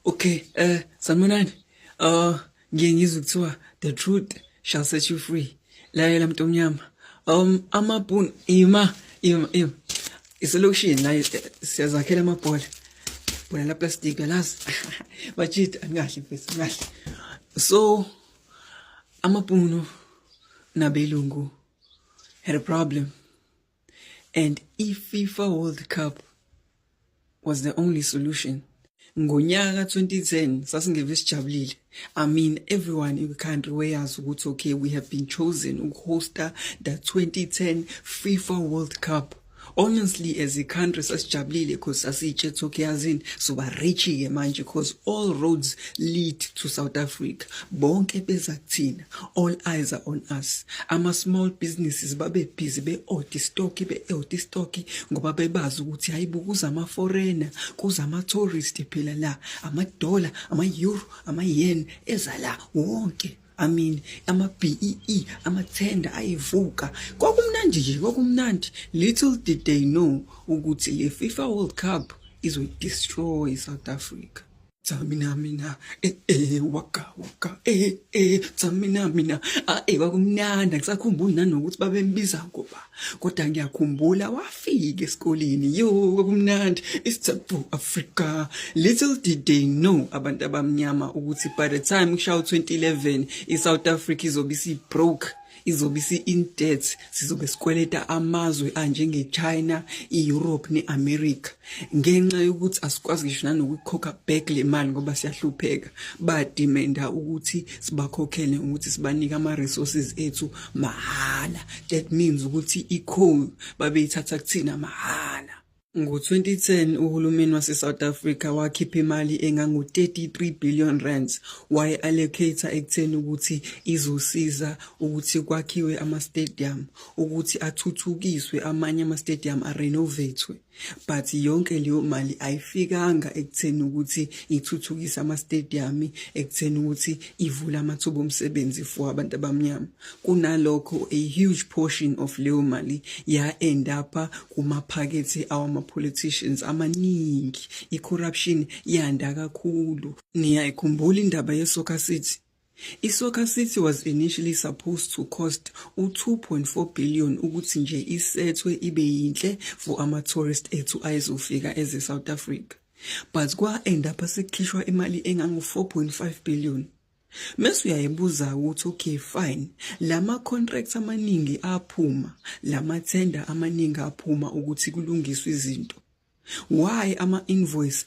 Okay, sanibonani. Ngiye ngizwe kuthiwa the truth shall set you free. Lalela, muntu omnyama. Amabhunu, ima ima ima. Iselokishini la, siyazakhela amabhola. Bhola la plastic, yalazi. Bajita angahle mfethu, angahle. So amabhunu nabelungu had a problem and i-FIFA World Cup was the only solution. Ngonyaka 2010 sasingeve sijabulile. I mean, everyone in the country wayazi ukuthi okay, we have been chosen ukuhosta the 2010 FIFA World Cup. Honestly, as a country sasijabulile because sasiyitshethe, okay, yazini, soba rich ke manje because all roads lead to South Africa. Bonke beza kuthina. All eyes are on us. Ama small businesses babe busy be-order stock, be-order stock, ngoba bebazi ukuthi hayibo, kuza ama foreigner, kuza ama tourist phela la, ama dollar, ama euro, ama yen eza la wonke. I mean, ama BEE, ama tender ayivuka. Kwakumnandi nje, kwakumnandi. Little did they know ukuthi le FIFA World Cup izoyi-destroy South Africa. Tsamina mina, eh eh, waka waka, eh eh, tsamina mina, ah eh, kwakumnandi. Angisakhumbuli nanokuthi babembiza ngoba, kodwa ngiyakhumbula wafika esikoleni. Yo, kwakumnandi. It's time for Africa. Little did they know abantu abamnyama ukuthi by the time kushaya 2011 iSouth Africa izobe isi broke, izobe isi-in debt, sizobe sikweleta amazwe anjenge-China, i-Europe ne-America ngenxa yokuthi asikwazi ngisho nanokuyikhokha back le mali ngoba siyahlupheka. Bademanda ukuthi sibakhokhele ukuthi sibanike ama-resources ethu mahhala. That means ukuthi i-coal babeyithatha kuthina mahhala. Ngo-2010 uhulumeni wase-South Africa wakhipha imali engango-R33 billion, wayi-allocate ekutheni ukuthi izosiza ukuthi kwakhiwe ama-stadium, ukuthi athuthukiswe amanye ama-stadium, arenovate-we, but yonke leyo mali ayifikanga ekutheni ukuthi ithuthukise ama-stadium, ekutheni ukuthi ivule amathuba omsebenzi for abantu abamnyama. Kunalokho, a huge portion of leyo mali ya-end up kumaphakethe awama-politicians amaningi. I-corruption yanda kakhulu. Niyayikhumbula indaba ye-Soccer City? I-Soccer City was initially supposed to cost u-2.4 billion ukuthi nje isethwe ibe yinhle for ama-tourist ethu ayezofika eze-South Africa. But kwa-end up sekukhishwa imali engango-4.5 billion. Mase uyayibuza ukuthi okay, fine, lama contracts amaningi aphuma, lama tender amaningi aphuma ukuthi kulungiswe izinto. Why ama invoice